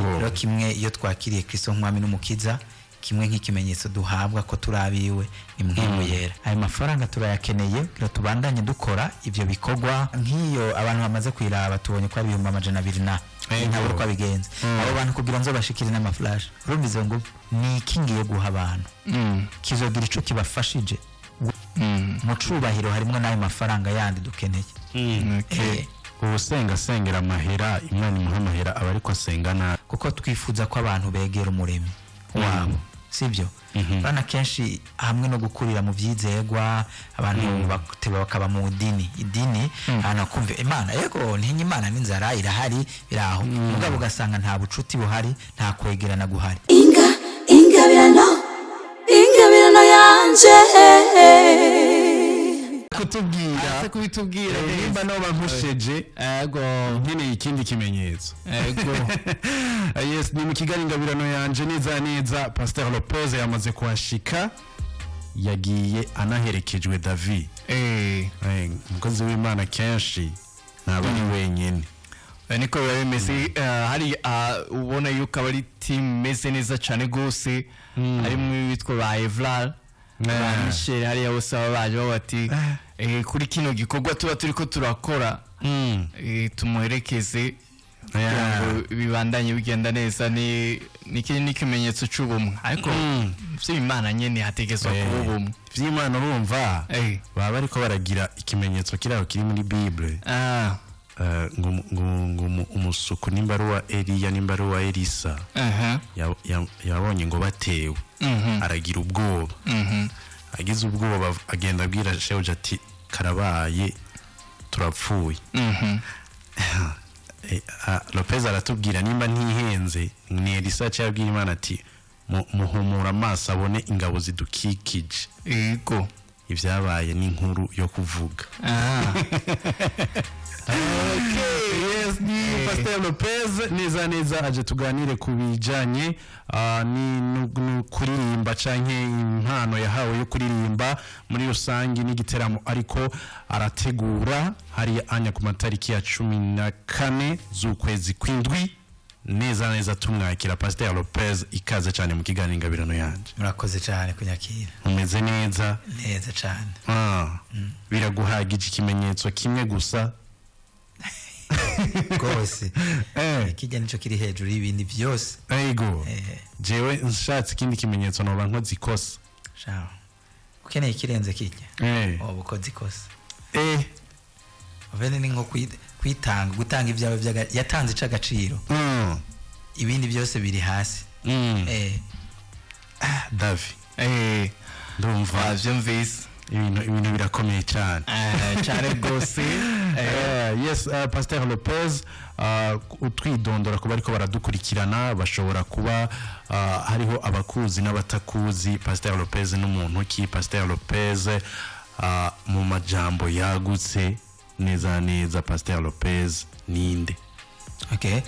Rero kimwe, iyo twakiriye Kristo nk'umwami n'umukiza, kimwe nk'ikimenyetso duhabwa ko turi abiwe ni Mpwemu Yera. Ayo mafaranga turayakeneye kugira tubandanye dukora ivyo bikorwa. Nk'iyo abantu bamaze kwiraba, tubonye ko ari 200,000 na ntabwo uko abigenza abo bantu kugira ngo bashikire n'amaflash. Urumva izo nguvu ni iki ngiye guha abantu kizogira ico kibafashije mu cubahiro, harimwo n'ayo mafaranga yandi dukeneye. Ubusenga asengera amahera, Imana imuha amahera, aba ariko asenga nabi. Kuko twifuza ko abantu begera Umuremyi wabo, sibyo? Bana kenshi hamwe no gukurira mu byizegwa, abantu bateba bakaba mu dini, idini, ahantu bakumva Imana, yego ntinya Imana n'inzara irahari biraho, mugabo ugasanga nta bucuti buhari, nta kwegerana guhari. Inga ingabirano, ingabirano yanje. Kutubwira. Ase kubitubwira. Nimba noba nkusheje, nkeneye ikindi kimenyetso. Yes, ni mu Kigali ingabirano yanje neza neza. Pasteur Lopez yamaze kuhashika, yagiye anaherekejwe, David. Umukozi w'Imana kenshi ntaba ari wenyine. Niko biba bimeze. Hari ubona yuko aba ari team imeze neza cyane rwose, harimo ibitwa ba Evrar, ba Michel, hariya bose baba baje bavuga bati kuri kino gikorwa tuba turiko turakora, tumuherekeze kugira ngo bibandanye bigenda neza. Ni ikimenyetso c'ubumwe, ariko vy'Imana nyene hategezwa kuba ubumwe. Vy'Imana, urumva, baba bariko baragira ikimenyetso kiriho kiri muri Bible. Ngo umusuku, nimba ari uwa Eliya, nimba ari uwa Elisa, yabonye ngo batewe, aragira ubwoba. Agize ubwoba, agenda abwira shebuja ati: "Karabaye, turapfuye." Lopez aratubwira nimba ntihenze, ni Elisa yaciye abwira Imana ati: "Muhumura amaso abone ingabo zidukikije." Ibyabaye ni inkuru yo kuvuga. Yes, ni Pasteur Lopez neza neza aje tuganire ku bijanye ni no kuririmba canke impano yahawe yo kuririmba muri rusange, n'igiteramo ariko arategura hari anya ku matariki ya 14 z'ukwezi kw'indwi. Neza neza tumwakira. Pasteur Lopez, ikaze cyane mu kiganiro ingabirano yanje. Murakoze cyane kunyakira. Umeze neza? Neza cyane. Biraguhagije ikimenyetso kimwe gusa? Rwose. Kijya nico kiri hejuru y'ibindi byose. Jewe nshatse ikindi kimenyetso noba nkoze ikosa. Shaho ukeneye ikirenze kijya, waba ukoze ikosa. Vene ni nko kwitanga, gutanga ibyawe yatanze ic'agaciro, ibindi byose biri hasi. Davi, ndumva Wavyumvise. ibintu birakomeye cyane. Cyane rwose. Yes, Pasteur Lopez, utwidondora kuba ariko baradukurikirana, bashobora kuba hariho abakuzi n'abatakuzi. Pasteur Lopez n'umuntu ki? Pasteur Lopez, mu majambo yagutse, neza neza Pasteur Lopez ninde? Okay,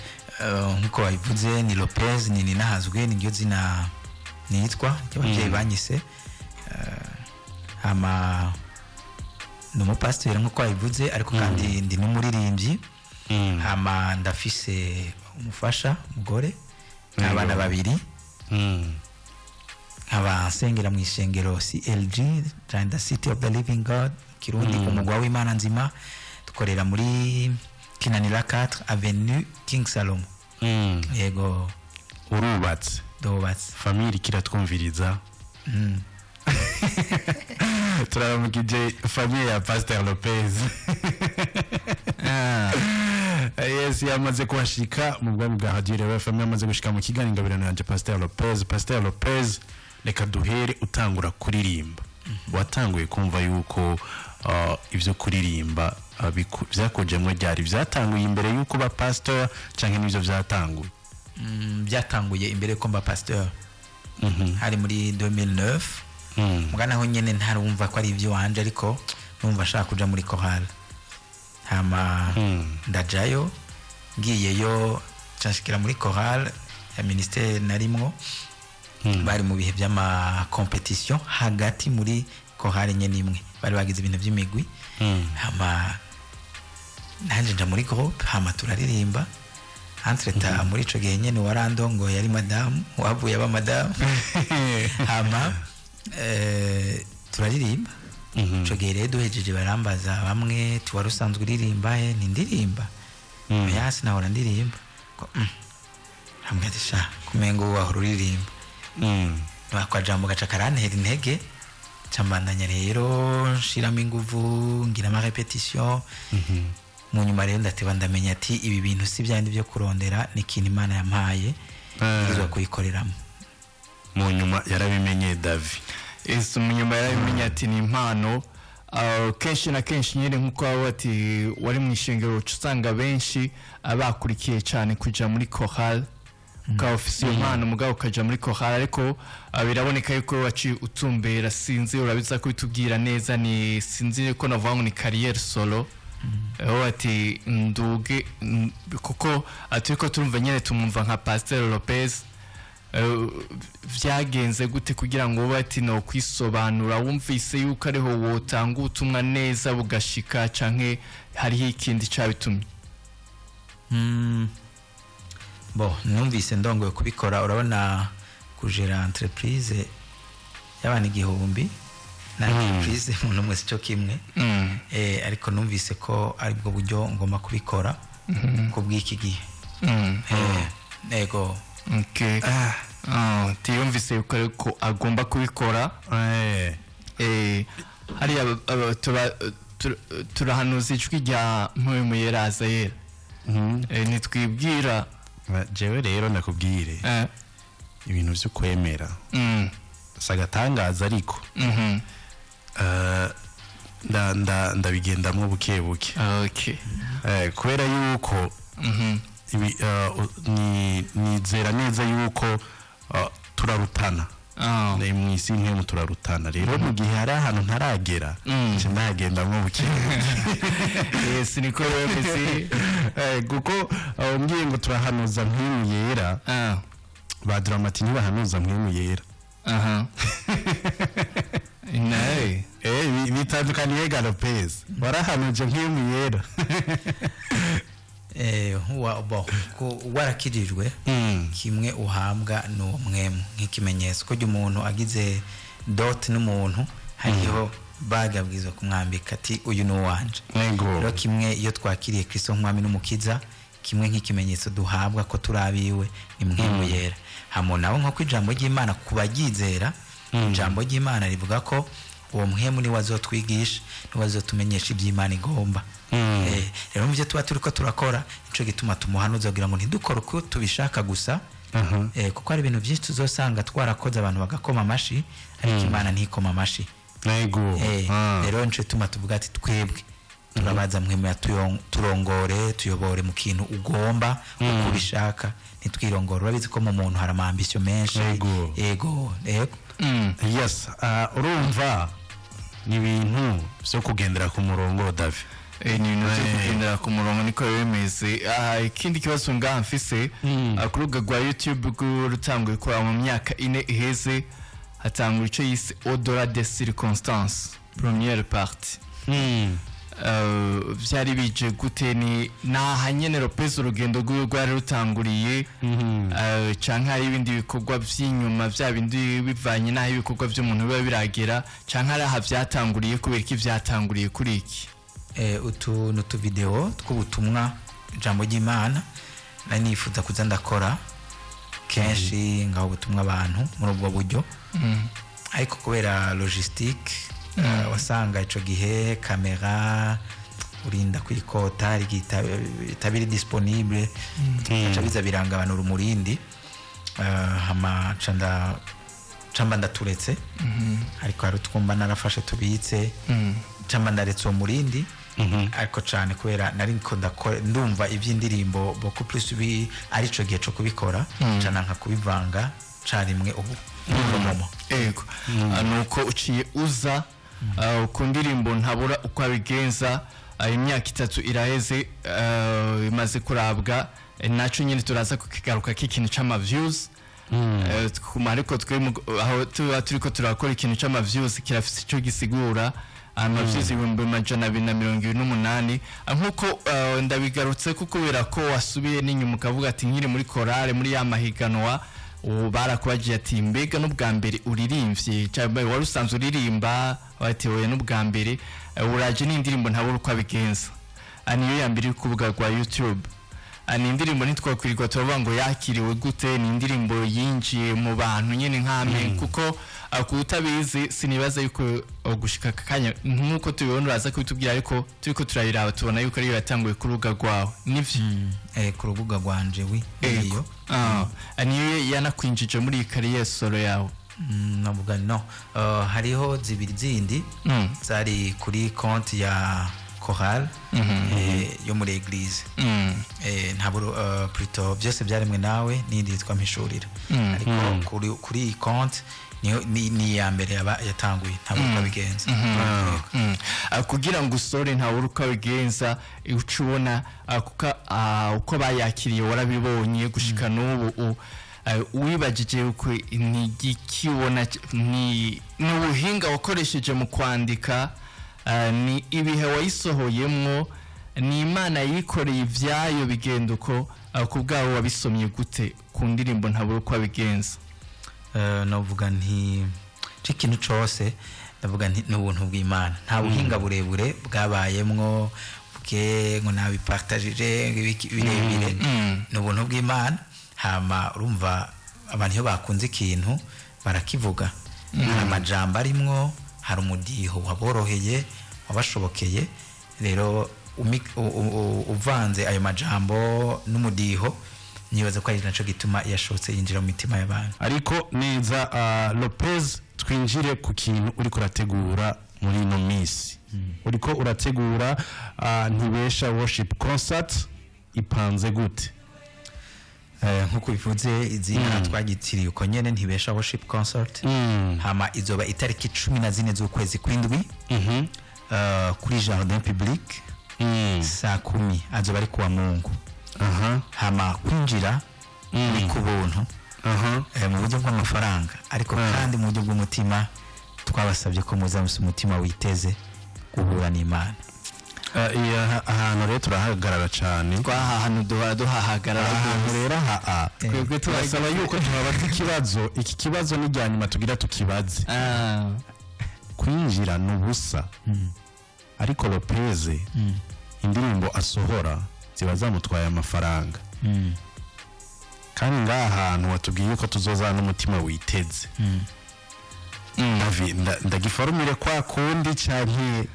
nkuko wabivuze, ni Lopez, ni Ninahazwe, ni ryo zina nitwa ry'ababyeyi banyise. Hama ni umupasiteri nkuko wabivuze, ariko kandi ndi n'umuririmbyi. Hama ndafise umufasha, umugore n'abana babiri. Nkaba nsengera mu ishengero CLG, the City of the Living God, Kirundi umugwa w'Imana nzima. Dukorera muri Kinanira 4, Avenue King Salomo. Yego. Urubatse? Ndubatse. Famille kiratwumviriza. Turaramukije famille ya Pasteur Lopez. Yes, yamaze kuhashika mu bwami bwa Radio Rero FM, yamaze gushika mu kiganiro ingabirano yanje Pasteur Lopez. Pasteur Lopez, reka duhere utangura kuririmba. Watanguye kumva yuko ivyo kuririmba vyakujemwo ryari? Vyatanguye imbere yuko ba pasteur canke nivyo vyatanguye? Byatanguye imbere yuko mba pasteur, hari muri 2009. Muga naho nyene ntarumva ko ari ibyo wanje, ariko numva ashaka kuja muri chorale, hama ndajayo. Ngiyeyo nshikira muri chorale ya ministère narimwo. Bari mu bihe by'ama compétition hagati muri chorale nyene imwe, bari bagize ibintu by'imigwi. Hama nanje nja muri groupe, hama turaririmba. Entre-temps muri ico gihe nyene warandongoye yari madamu, wavuye aba madamu. Hama turaririmba. Ico gihe rero duhejeje barambaza bamwe ti: "Wari usanzwe uririmba he?" "Ntindirimba." "Oya, sinahora ndirimba." Ko, Ambwira ati: "Sha, kumenga ubu wahora uririmba." Bakwa jambo gaca karantera intege, cambandanya rero nshiramo inguvu, ngira ama répétition. Mu nyuma rero ndateba ndamenya ati ibi bintu si byandi byo kurondera, ni ikintu Imana yampaye, ngirizwa kuyikoreramo. Mu nyuma yarabimenye, Davi. Ese mu nyuma yarabimenye ati ni impano. Kenshi na kenshi nyine nk'uko waba ati wari mu ishengero, uca usanga benshi bakurikiye cyane kuja muri chorale, ukaba ufise iyo mpano mugabo ukaja muri chorale, ariko biraboneka yuko waciye utumbera. Sinzi, urabiza kubitubwira neza, ni sinzi ko navuga ngo ni carrière solo, aho ati nduge kuko turiko turumva nyene tumwumva nka Pasteur Lopez. Vyagenze gute kugira ngo ube ati no kwisobanura, wumvise yuko ariho wotanga ubutumwa neza bugashika, canke hariho ikindi cabitumye? Bo numvise ndongoye kubikora. Urabona, kujera entreprise y'abantu 1000 na entreprise umuntu umwe sico kimwe. Ariko numvise ko aribwo buryo ngomba kubikora ku bw'iki gihe. Ego. Okay. Ah, tiyumvise yuko ariko agomba kubikora. Hariya turahanuza ijwi rya Mpwemu Yeraza yera. Nitwibwira. Jewe rero ndakubwire, ibintu vyo kwemera si agatangaza, ariko ndabigendamwo buke buke. Kubera yuko ibi, nizera neza yuko turarutana. Ni mu isi nkemu turarutana. Rero mu gihe hari ahantu ntaragera, nca ndahagendamwo buke buke. Yes, niko rero bimeze. Kuko umbwiye ngo turahanuza Mpwemu Yera, ba Dramati ntibahanuza Mpwemu Yera. Aha. Nawe. Bitandukaniye ga Lopez, warahanuje Mpwemu Yera? Bo warakijijwe, kimwe uhabwa ni uwo mwemu nk'ikimenyetso ko umuntu agize dot n'umuntu, hariho bague abwirizwa kumwambika ati: "Uyu ni uwanje." Rero kimwe iyo twakiriye Kristo nk'umwami n'umukiza, kimwe nk'ikimenyetso duhabwa ko turi abiwe ni Mpwemu Yera. Hamo nawe nk'uko ijambo ry'Imana ku baryizera, ijambo ry'Imana rivuga ko uwo mwemu niwe azotwigisha, niwe azotumenyesha iby'Imana igomba. Rero mu byo tuba turiko turakora, nico gituma tumuhanuza kugira ngo ntidukore uko tubishaka gusa. Kuko hari ibintu byinshi tuzosanga twarakoze abantu bagakoma amashi, ariko Imana ntikoma amashi. Rero nico gituma tuvuga ati twebwe turabaza Mpwemu, turongore, tuyobore mu kintu ugomba uko ubishaka, ntitwirongore. Urabizi ko mu muntu hari ama ambition menshi. Ego. Yes, urumva ni ibintu byo kugendera ku murongo, Davi. Ni ibintu byo kugendera ku murongo, niko biba bimeze. Ikindi kibazo ngaha mfise, ku rubuga rwa YouTube rw'urutanguye gukora mu myaka 4 iheze, hatangura icyo yise "Au-delà des circonstances", première partie. Vyari bije gute? Ni naha nyene Lopez urugendo rwiwe rwari rutanguriye, canke hari ibindi bikorwa vy'inyuma, vya bindi bivanye n'aho ibikorwa vy'umuntu biba biragera, canke hari aha vyatanguriye? Kubera iki vyatanguriye kuri iki? Utu ni utuvideo tw'ubutumwa, ijambo ry'Imana nari nifuza kuza ndakora kenshi ngaho ubutumwa abantu muri ubwo buryo, ariko kubera logistique, wasanga ico gihe kamera urinda kuyikota, hari igihe itaba iri disponible, bica biza birangabanura umurindi. Hama ca mba ndaturetse, ariko hari utwumba narafashe tubitse, camba ndaretse uwo murindi. Ariko cane kubera nari nko ndakora, ndumva iby'indirimbo beaucoup plus bi ari ico gihe co kubikora, cana nka kubivanga carimwe ubu momo. Ego. Nuko uciye uza ku ndirimbo "Ntabura uko abigenza". Imyaka 3 iraheze, imaze kurabwa. Naco nyine turaza kukigaruka k'ikintu c'ama views. Kuma ariko twe aho tuba turiko turakora ikintu c'ama views kirafise ico gisigura. Ama views 228,000. Nk'uko ndabigarutse ko kubera ko wasubiye n'inyuma ukavuga ati nkiri muri korale, muri ya mahiganwa, ubu barakubagiye ati mbega n'ubwa mbere uririmbye cyangwa wari usanzwe uririmba? Bati oya, n'ubwa mbere. Uraje n'indirimbo ntabura uko abigenza. Niyo ya mbere iri ku rubuga rwa YouTube. Ni indirimbo ntitwakwirirwa turavuga ngo yakiriwe gute, ni indirimbo yinjiye mu bantu nyine nk'amwe, kuko ku utabizi sinibaza yuko gushika aka kanya nk'uko tubibona uraza kubitubwira, ariko turiko turayiraba tubona yuko ariyo yatanguye ku rubuga rwawe, nivyo? Ku rubuga rwanje wi Ego. niyo. Niyo yanakwinjije muri iyi carrière solo yawe? Navuga no. Hariho zibiri zindi zari kuri konti ya chorale yo muri église. Ntabwo plutôt byose byaremwe nawe n'indi yitwa Mpishurira, ariko kuri iyi konti niyo ni iya mbere yatanguye ntabwo uko abigenza. Kugira ngo usore ntawe uko abigenza, uca ubona kuko uko bayakiriye warabibonye gushika n'ubu wibagije uko ni igiki ubona ni ubuhinga wakoresheje mu kwandika, ni ibihe wayisohoyemwo, ni Imana yikoreye ibyayo bigenda uko, ku bwawe wabisomye gute ku ndirimbo ntabura uko abigenza? Navuga nti ikintu cose, ndavuga nti ni ubuntu bw'Imana, nta buhinga burebure bwabayemwo bwe ngo nabipartagije ngo ibiki birebire. Ni ubuntu bw'Imana. Hama urumva abantu iyo bakunze ikintu barakivuga, hari amajambo arimwo, hari umudiho waboroheye, wabashobokeye. Rero uvanze ayo majambo n'umudiho, nibaza ko ari naco gituma yashotse yinjira mu mitima y'abantu. Ariko neza, Lopez, twinjire ku kintu uriko urategura muri ino minsi. Uriko urategura Ntibesha Worship Concert, ipanze gute? Nk'uko bivuze, izina twagitiriye uko nyene, Ntibesha Worship Concert. Hama izoba itariki 14 z'ukwezi kw'indwi kuri jardin public saa 10, azoba ari kuwa Mungu. Hama kwinjira ni ku buntu mu buryo bw'amafaranga, ariko kandi mu buryo bw'umutima twabasabye ko muza musa umutima witeze guhura n'Imana. Iya, ahantu rero turahagarara cyane. Twaha hantu duhora duhahagarara. Ahantu rero aha Twebwe turasaba yuko tubabaza ikibazo. Iki kibazo ni irya nyuma tugira tukibaze. Kwinjira ni ubusa, ariko Lopez indirimbo asohora ziba zamutwaye amafaranga, kandi ngaha hantu watubwiye ko tuzozana n'umutima witeze. David, ndagiforumire kwa kundi canke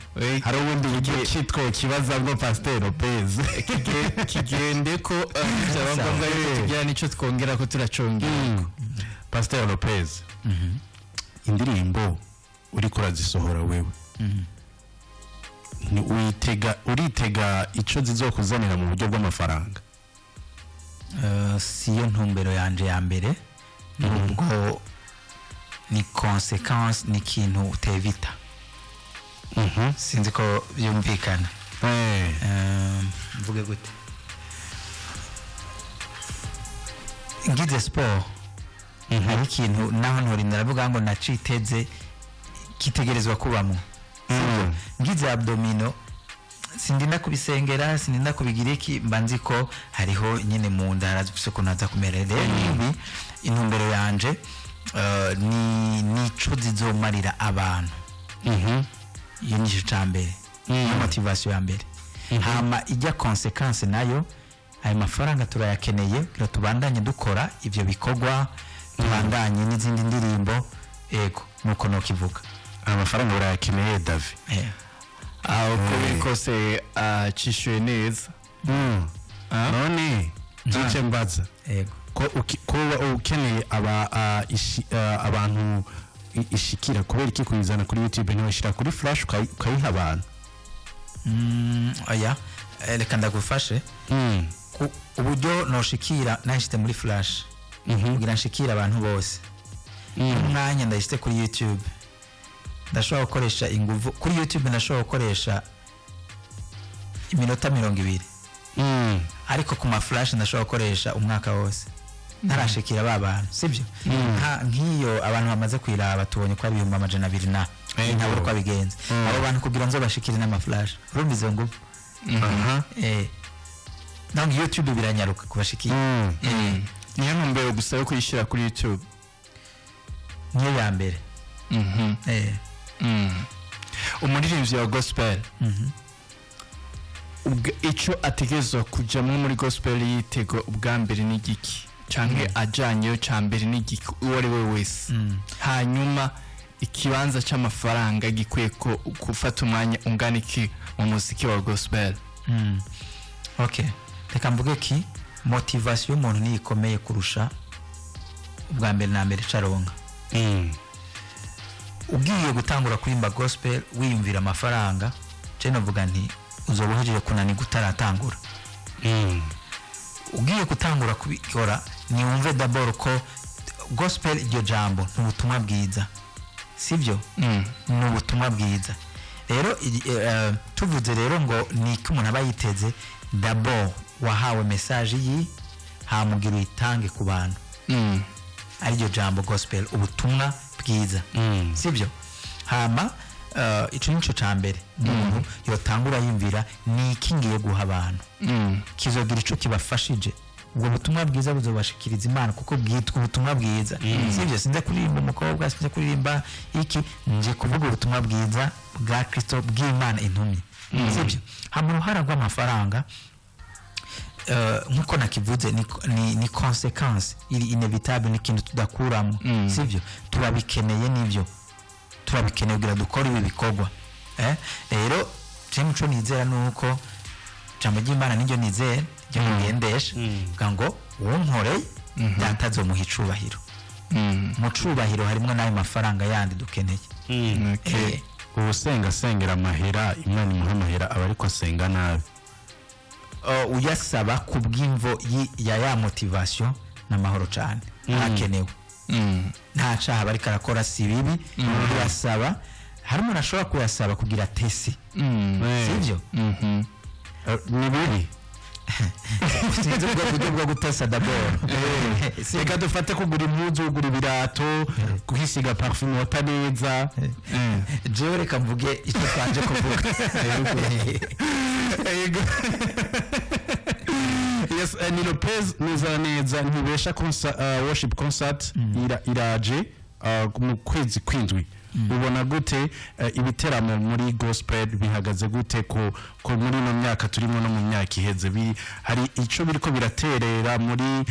hari ubundi buryo kitwo kibazamwo Pasteur Lopez? Kigende ko byaba ngombwa yuko tugira n'icyo twongera ko turacongera. Pasteur Lopez, indirimbo uriko urazisohora wewe, ni witega, uritega ico zizokuzanira mu buryo bw'amafaranga? Siyo ntumbero yanje ya mbere, nubwo ni conséquence, ni ikintu utevita. Sinzi ko byumvikana. Mvuge gute? Ngize siporo hari ikintu naho ntorinda ndavuga ngo naciteze kitegerezwa kubamo, sibyo? Ngize abdomino sindinda kubisengera, sindinda kubigira iki, mba nzi ko hariho nyine mu nda harazifise ukuntu haza kumera. Rero nibi intumbero yanje ni nico zizomarira abantu. Iyo ni cyo ca mbere, niyo motivation ya mbere. Hama ijya conséquence nayo, ayo mafaranga turayakeneye kugira tubandanye dukora ivyo bikorwa, tubandanye n'izindi ndirimbo. Ego, nuko nokivuga. Amafaranga urayakeneye, David? Uko biri kose cishyuye neza. None nce mbaza Ego. ko kuba ukeneye aba abantu ishikira, kubera iki kuyizana kuri YouTube ntiwashyira kuri flash ukayiha abantu? Oya. Reka ndagufashe. Uburyo noshikira nashyize muri flash kugira nshikire abantu bose, umwanya ndayishyize kuri YouTube ndashobora gukoresha inguvu. Kuri YouTube ndashobora gukoresha iminota 20, ariko ku ma flash ndashobora gukoresha umwaka wose. Ntarashikira ba bantu, sibyo? Nk'iyo abantu bamaze kuyiraba, tubonye ko ari 200,000 na ntabwo uko abigenza abo bantu kugira ngo bashikire n'amaflash, urumva izo ngufu. Donc YouTube biranyaruka kubashikira. Niyo ntumbero gusa yo kuyishyira kuri YouTube? Niyo ya mbere. Umuririmbyi wa gospel, icyo ategerezwa kujyamo muri gospel yitego ubwa mbere ni igiki, canke ajyanyeyo cya mbere ni igiki, uwo ari we wese? Hanyuma ikibanza cy'amafaranga gikwiye ko gufata umwanya ungana iki mu muziki wa gospel? Ok, reka mvuge ki motivation y'umuntu niyo ikomeye kurusha ubwa mbere na mbere caronka. Ugiye gutangura kuririmba gospel wiyumvira amafaranga, je novuga nti uzoba uhejeje kunanirwa utaratangura. Ugiye gutangura kubikora, niwumve d'abord ko gospel, iryo jambo ni ubutumwa bwiza, sibyo? Ni ubutumwa bwiza. Rero tuvuze rero ngo ni iki umuntu aba yiteze, d'abord wahawe message yi hamugira uyitange ku bantu, ariryo jambo gospel, ubutumwa bwiza, sibyo? Hama ico nico ca mbere umuntu yotangura yumvira: ni iki ngiye guha abantu kizogira ico kibafashije? Ubwo butumwa bwiza buzobashikiriza Imana, kuko bwitwa ubutumwa bwiza, sibyo? Sinze kuririmba umukobwa, sinze kuririmba iki, nje kuvuga ubutumwa bwiza bwa Kristo, bw'Imana intumye, sibyo? Hama uruhara rw'amafaranga, nkuko nakivuze, ni conséquence iri inévitable, ni ikintu tudakuramo, sibyo? Turabikeneye, nibyo, turabikeneye kugira dukore ibi bikorwa. Rero je muco nizera nuko jambo ry'Imana niryo nizera, ryo mugendesha, vuga ngo uwunkoreye Data azomuha icubahiro. Mu cubahiro harimwo n'ayo mafaranga yandi dukeneye. Ubusenga asengera amahera, Imana imuha amahera, aba ariko asenga nabi. Uyasaba ku bw'imvo ya motivation n'amahoro cyane, ntakenewe. Nta caha bariko arakora, si bibi kuyasaba. Hari umuntu ashobora kuyasaba kugira tesi, sivyo? Ni bibi. Sinzi ubwo buryo bwo gutesa d'abord. Reka dufate kugura impuzu, kugura ibirato, kuhisiga parfum wota neza. Jewe reka mvuge icyo twanje kuvuga. Yego. Yes, ni Lopez neza neza. Ntibesha concert, worship concert iraje mu kwezi kwindwi. Ubona gute ibiteramo muri gospel bihagaze gute ko muri ino myaka turimo no mu myaka iheze? Hari ico biriko biraterera muri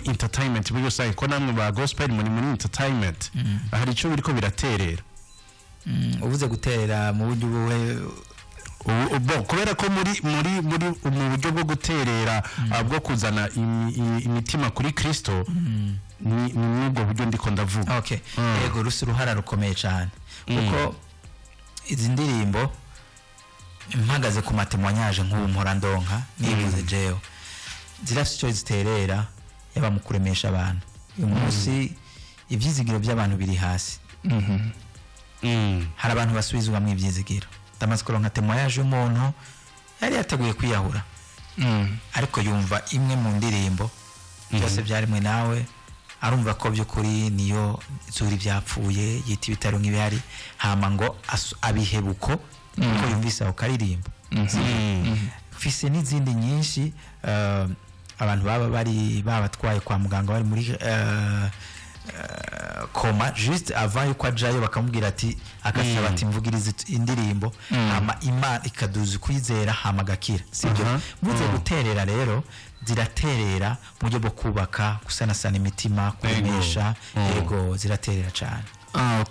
entertainment muri rusange, ko namwe ba gospel muri entertainment, hari ico biriko biraterera? Uvuze guterera mu buryo buhe? Bon, kubera ko muri mu buryo bwo guterera, bwo kuzana imitima kuri Kristo, ni n'ubwo buryo ndiko ndavuga. Okay. Yego, rusi uruhara rukomeye cyane, kuko izi ndirimbo, mpagaze ku matémoignages nk'ubu mpora ndonka, nivuze jewe, zirafite icyo ziterera, yaba mu kuremesha abantu. Uyu munsi ibyizigiro by'abantu biri hasi. Hari abantu basubizwamo ibyizigiro. Ndamaze kuronka témoignage y'umuntu yari yateguye kwiyahura, ariko yumva imwe mu ndirimbo, byose byarimwe nawe, arumva ko by'ukuri niyo zuri byapfuye, yita ibitaro nk'ibihari, hama ngo abihebuko kuko yumvise ako karirimbo. Mfise n'izindi nyinshi, abantu baba bari babatwaye kwa muganga, bari muri coma, juste avant yuko ajayo bakamubwira ati, agasaba ati: "Mvugirize indirimbo", hama Imana ikaduza ukwizera, hama agakira, sibyo? Mvuze guterera rero, ziraterera mu buryo bwo kubaka, gusanasana imitima, kuremesha. Yego, ziraterera cyane.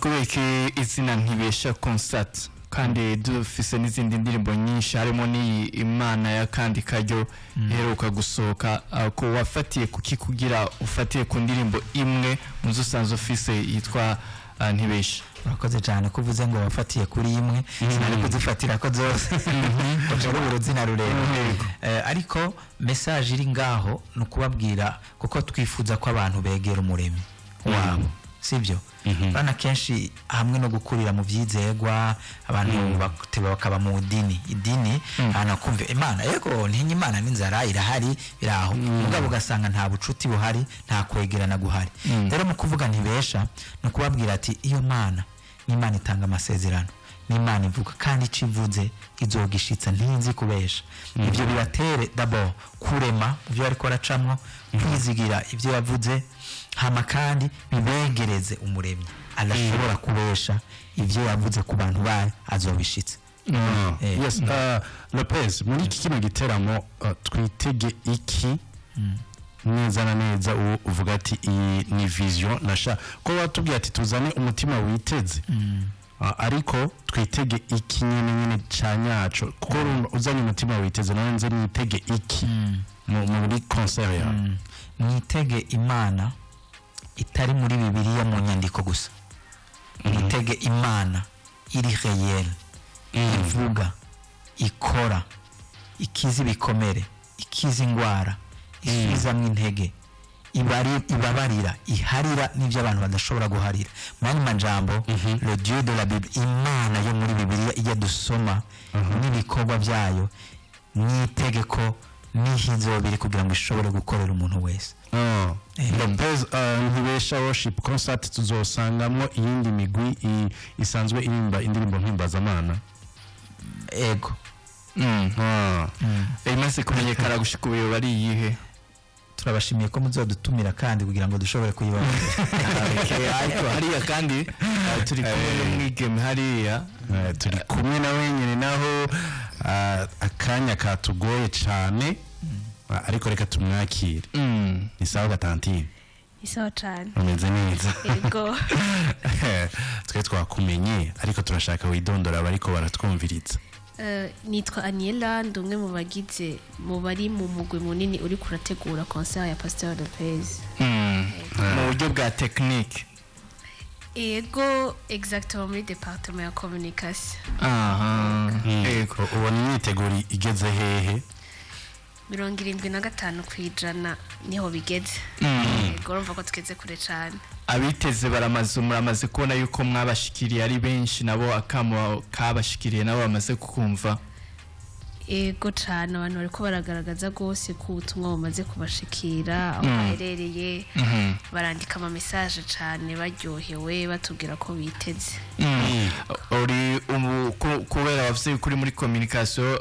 Kubera iki izina Ntibesha Concert, kandi dufise n'izindi ndirimbo nyinshi, harimo n'iyi Imana ya kandi karyo iheruka gusohoka? Ko wafatiye kuki kugira ufatiye ku ndirimbo imwe mu zo usanzwe ufise yitwa Ntibesha? Urakoze cyane ko uvuze ngo wafatiye kuri imwe, sinari kuzifatira ko zose ngo uruzina rurerure. Ariko message iri ngaho ni ukubabwira, kuko twifuza ko abantu begera Umuremyi wabo, sibyo? Sibyo? Bana kenshi hamwe no gukurira mu byizegwa, abantu bateba bakaba mu dini, idini, abantu bakumva Imana, yego, ntinya Imana n'inzara irahari, biraho, mugabo ugasanga nta bucuti buhari, nta kwegerana guhari. Rero mu kuvuga ntibesha, ni ukubabwira ati iyo Mana ni Imana itanga amasezerano, ni Imana ivuga, kandi icyo ivuze izogishitsa, ntinzi kubesha. Ibyo bibatere d'abord kurema mu byo bariko baracamwo, kwizigira ibyo yavuze, hama kandi bibegereze Umuremyi adashobora kubesha. Ibyo yavuze ku bantu bayo azobishitsa. Yes, Lopez, muri iki kino giteramo twitege iki neza na neza? Uvuga ati iyi ni vision nasha ko watubwiye ati tuzane umutima witeze. Ariko twitege iki nyene nyene ca nyaco? Kuko urumva uzanye umutima witeze, nawe nze nitege iki muri concert yawe? Mwitege Imana itari muri Bibiliya mu nyandiko gusa. Mwitege Imana iri réel, ivuga, ikora, ikiza ibikomere, ikiza indwara, isubizamwo intege, ibabarira, iharira n'ibyo abantu badashobora guharira. Mu yandi majambo, le Dieu de la Bible, Imana yo muri Bibiliya ijya dusoma n'ibikorwa byayo, mwitege ko niho biri kugira ngo ishobore gukorera umuntu wese. Lopez, Ntibesha worship concert tuzosangamwo iyindi migwi isanzwe irimba indirimbo mpimbazamana? Ego. Imaze kumenyekana gushika ubu bari iyihe? Turabashimiye ko muzodutumira kandi kugira ngo dushobore kuyibona. Okay, ariko hariya kandi turi kumwe n'umwigeme hariya. Turi kumwe na wenyine, naho akanya katugoye cyane. Ariko reka tumwakire. Ni sawa gatantine? Ni sawa cyane. Umeze neza? Yego. Twe twakumenye, ariko turashaka widondora abariko baratwumviriza. Nitwa Aniela, ndi umwe mu bagize, mu bari mu mugwi munini uri kurategura concert ya Pasteur Lopez. Mu buryo bwa technique? Yego, exactement, muri département ya communication. Aha, yego. Ubona imyiteguro igeze hehe? 75% niho bigeze. Yego, urumva ko tugeze kure cyane. Abiteze baramaze, muramaze kubona yuko mwabashikiriye ari benshi, nabo akamo kabashikiriye nabo bamaze kukumva? Ego cyane, abantu bariko baragaragaza rwose ko ubutumwa bumaze kubashikira aho baherereye. Barandika ama message cyane, baryohewe, batubwira ko biteze. Uri kubera wavuze yuko uri muri communication,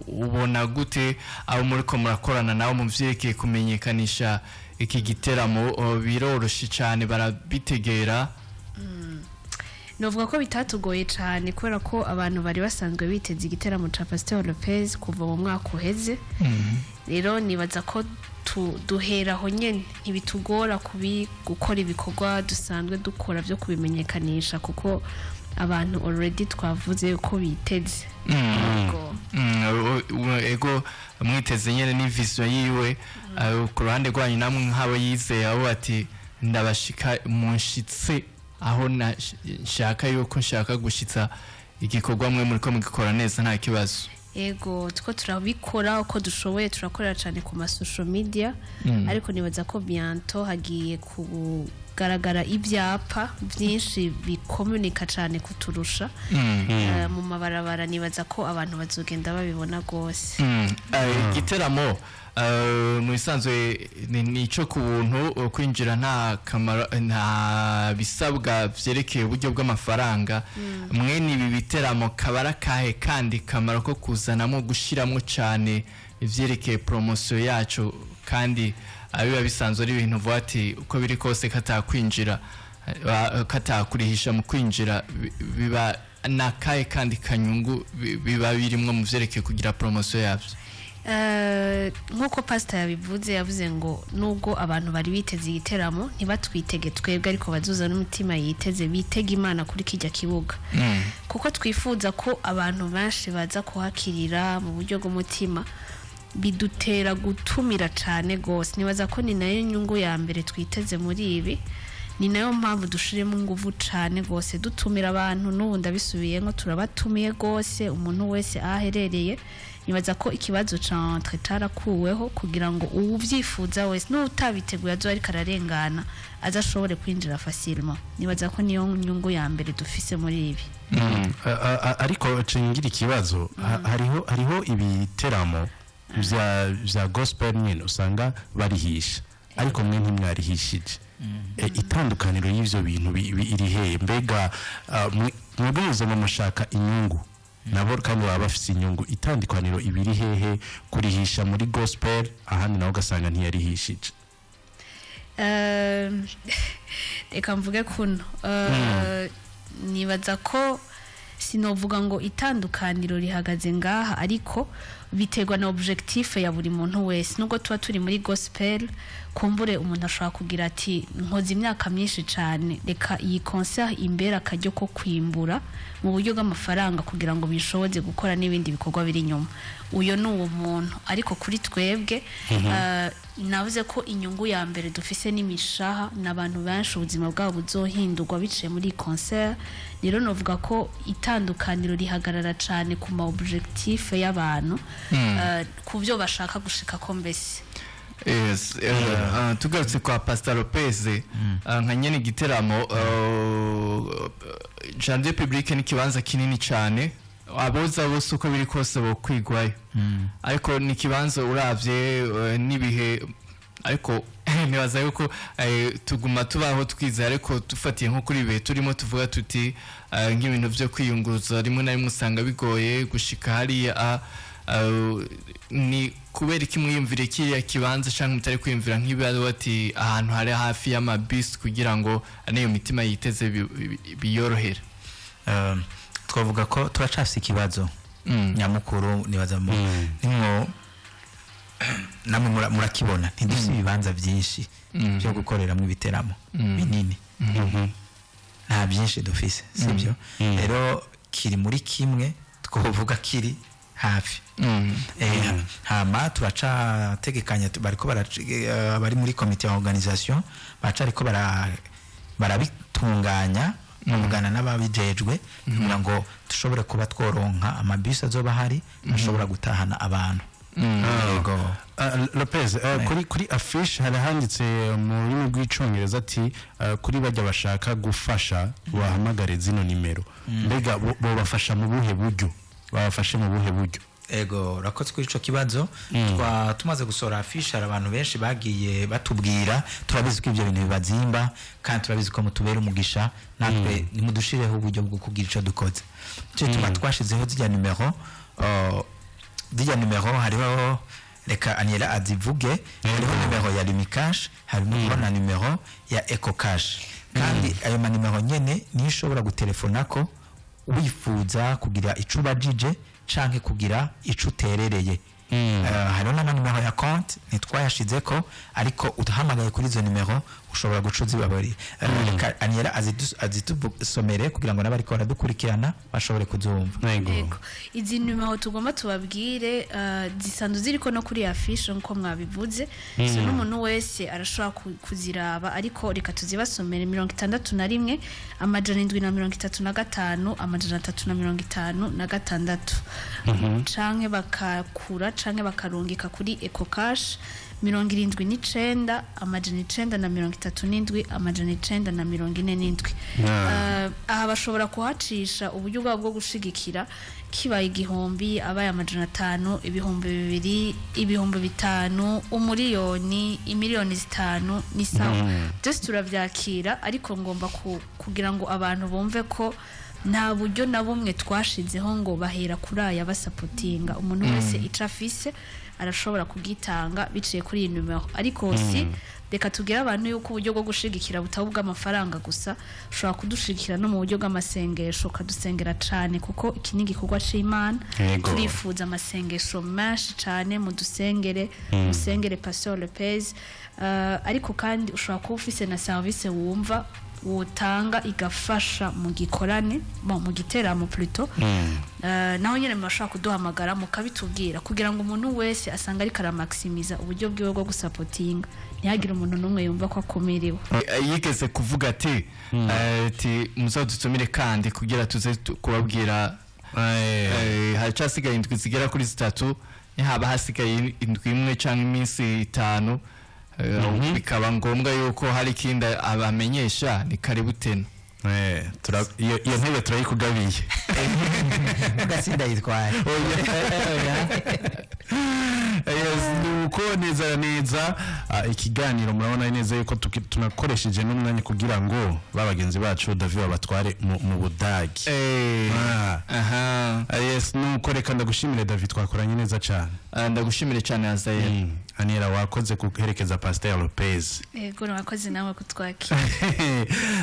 ubona gute abo muri ko murakorana nabo mu vyerekeye kumenyekanisha iki giteramo? Biroroshe cyane, barabitegera? Novuga ko bitatugoye cyane, kubera ko abantu bari basanzwe biteze igiteramo ca Pasteur Lopez kuva mu mwaka uheze. Rero nibaza ko duhera aho nyene, ntibitugora gukora ibikorwa dusanzwe dukora byo kubimenyekanisha, kuko abantu already twavuze ko biteze. Yego. Ego, mwiteze nyene ni vision yiwe. Ku ruhande rwanyu namwe nk'abo yizeye, abo ati ndabashika munshitse aho nshaka yuko nshaka gushitsa igikorwa, mwe muriko mugikora neza, nta kibazo? Ego, two turabikora uko dushoboye, turakorera cyane ku ma social media, ariko nibaza ko bientôt hagiye kugaragara ibyapa byinshi bikomunika cyane kuturusha mu mabarabara. Nibaza ko abantu bazogenda babibona rwose. Igiteramo mu bisanzwe ni ico ku buntu, kwinjira nta kamaro, nta bisabwa vyerekeye uburyo bw'amafaranga. Mwene ibi biteramo kabara kahe kandi kamaro ko kuzanamo gushiramwo cane ivyerekeye promotion yacu, kandi biba bisanzwe ari ibintu uvuga ati uko biri kose katakwinjira, katakurihisha mu kwinjira, biba nakahe kandi kanyungu biba birimwo mu vyerekeye kugira promotion yavyo? Nk'uko pasita yabivuze, yavuze ngo nubwo abantu bari biteze igiteramo, ntibatwitege twebwe, ariko bazuza n'umutima yiteze, bitege Imana kuri kijya kibuga, kuko twifuza ko abantu benshi baza kuhakirira mu buryo bw'umutima. Bidutera gutumira cyane rwose. Nibaza ko ni nayo nyungu ya mbere twiteze muri ibi, ni nayo mpamvu dushiremo ingufu cyane rwose dutumira abantu. N'ubu ndabisubiyemo, turabatumiye rwose, umuntu wese aho aherereye. Nibaza ko ikibazo ca entrée carakuweho kugira ngo uwuvyifuza wese n'utabiteguye azoba ariko ararengana aze ashobore kwinjira facilement. Nibaza ko niyo nyungu ya mbere dufise muri ibi. Ariko ngira ikibazo. Hariho ibiteramo vya gospel nyene usanga barihisha, ariko mwe ntimwarihishije. Itandukaniro y'ivyo bintu iri hehe? Mbega mwebwe muzoma mushaka inyungu, nabo kandi baba bafise inyungu. Itandukaniro ibiri hehe, kurihisha muri gospel, ahandi naho ugasanga ntiyarihishije? Reka mvuge kuno. Nibaza ko sinovuga ngo itandukaniro rihagaze ngaha, ariko biterwa na objectif ya buri muntu wese. Nubwo tuba turi muri gospel, kumbure umuntu ashobora kugira ati: "Nkoze imyaka myinshi cyane, reka iyi concert imbere akaryo ko kwimbura mu buryo bw'amafaranga kugira ngo bishoboze gukora n'ibindi bikorwa biri inyuma." Uyo ni uwo muntu, ariko kuri twebwe, navuze ko inyungu ya mbere dufise n'imishaha n'abantu benshi ubuzima bwabo buzohindurwa biciye muri iyi concert. Rero novuga ko itandukaniro rihagarara cyane ku ma objectif y'abantu, ku byo bashaka gushika ko mbese. Yes, tugarutse kwa Pastor Lopez, nka nyene igiteramo, jardin public ni ikibanza kinini cyane, aboza bose uko biri kose bokwigwayo, ariko ni ikibanza uravye n'ibihe, ariko nibaza yuko tuguma tubaho twizeye, ariko dufatiye nko kuri ibihe turimo, tuvuga tuti nk'ibintu byo kwiyunguruza rimwe na rimwe usanga bigoye gushika hariya. Ni kubera iki mwiyumvire kiriya kibanza cyangwa mutari kwiyumvira nk'ibibazo ati ahantu hari hafi y'amabisi kugira ngo n'iyo mitima yiteze biyorohere? Twavuga ko turacafise ikibazo nyamukuru. Nibaza mu nimwo namwe murakibona, ntidufise ibibanza byinshi byo gukoreramo ibiteramo binini, nta byinshi dufise, sibyo? Rero kiri muri kimwe twovuga kiri hafi. Hama turacategekanya, bariko bari muri komite ya organisation baca ariko barabitunganya, bavugana n'ababijejwe kugira ngo dushobore kuba tworonka amabisi azoba ahari ashobora gutahana abantu. Yego. Lopez, kuri affiche hari handitse mu rurimi rw'Icongereza ati kuri bajya bashaka gufasha bahamagare zino nimero. Mbega bobafasha mu buhe buryo? Babafashe mu buhe buryo? Ego, urakoze kuri ico kibazo. Twa tumaze gusohora affiche, hari abantu benshi bagiye batubwira. Turabizi ko ibyo bintu bibazimba, kandi turabizi ko mutubera umugisha. Natwe nimudushireho uburyo bwo kugira ico dukoze. Cyo tuma twashizeho zirya numero, hariho, reka Aniela azivuge, hariho numero ya Lumicash, harimo na numero ya EcoCash, kandi ayo manimero nyene niyo ushobora gutelefonako wifuza kugira ico ubajije canke kugira ico uterereye. Hariho n'amanimero ya konti, ntitwayashizeko, ariko uhamagaye kuri izo nimero ushobora guca uzibabari. Reka Aniela azidusomere kugira ngo n'abariko baradukurikirana bashobore kuzumva. Yego. Izi nimero tugomba tubabwire, zisanzwe ziriko no kuri affiche nkuko mwabivuze, so n'umuntu wese arashobora kuziraba, ariko reka tuzibasomere: 61 735 356, canke bakakura canke bakarungika kuri EcoCash 79 937 947. Aha bashobora kuhacisha uburyo bwabo bwo gushigikira, kibaye 1000, abaye 500, 2000, 5000, 1,000,000, 5,000,000, ni sawa, byose turabyakira. Ariko ngomba kugira ngo abantu bumve ko nta buryo na bumwe twashizeho ngo bahera kuri aya basapotinga. Umuntu wese ico afise arashobora kugitanga biciye kuri iyi numero. Ariko si reka tubwire abantu yuko uburyo bwo gushigikira butaba ubw'amafaranga gusa. Ushobora kudushigikira no mu buryo bw'amasengesho, ukadusengera cane, kuko iki ni igikorwa c'Imana. Turifuza amasengesho menshi cane, mudusengere, musengere Pastor Lopez. Ariko kandi ushobora kuba ufise na service wumva wotanga igafasha mu gikorane, bon, mu giteramo plutôt. Naho nyine murashobora kuduhamagara mukabitubwira kugira ngo umuntu wese asanga ariko aramaximiza uburyo bwiwe bwo gusapotinga, ntihagire umuntu n'umwe yumva ko akomerewe. Yigeze kuvuga ati ati muzadutumire kandi kugira tuze kubabwira. Haracasigaye indwi zigera kuri 3, nihaba hasigaye indwi imwe cyangwa iminsi 5, bikaba ngombwa yuko hari ikindi abamenyesha, ni karibu tena. Iyo ntebe turayikugabiye. Ugasinda yitwaye. Yes, ni uko neza na neza. Ikiganiro murabona neza yuko tunakoresheje n'umwanya kugira ngo ba bagenzi bacu David babatware mu Budagi. Aha. Yes, nuko reka ndagushimire David, twakoranye neza cyane. Ndagushimire cyane, Azael. Anira, wakoze kuherekeza Pasteur Lopez. Yego, wakoze nawe kutwakira.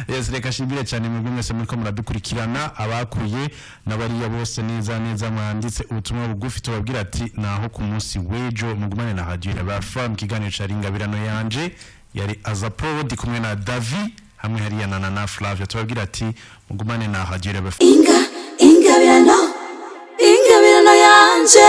Yes, reka shimire cyane mwebwe mwese muriko muradukurikirana, abakuye n'abariya bose neza neza mwanditse ubutumwa bugufi. Tubabwira ati naho ku munsi w'ejo, mugumane na radio ya FM. Ikiganiro cari Ingabirano Yanje, yari Azapo, ndi kumwe na Davi hamwe hariya na Nana Flavia. Tubabwira ati mugumane na radio ya Ingabirano, ingabirano yanje.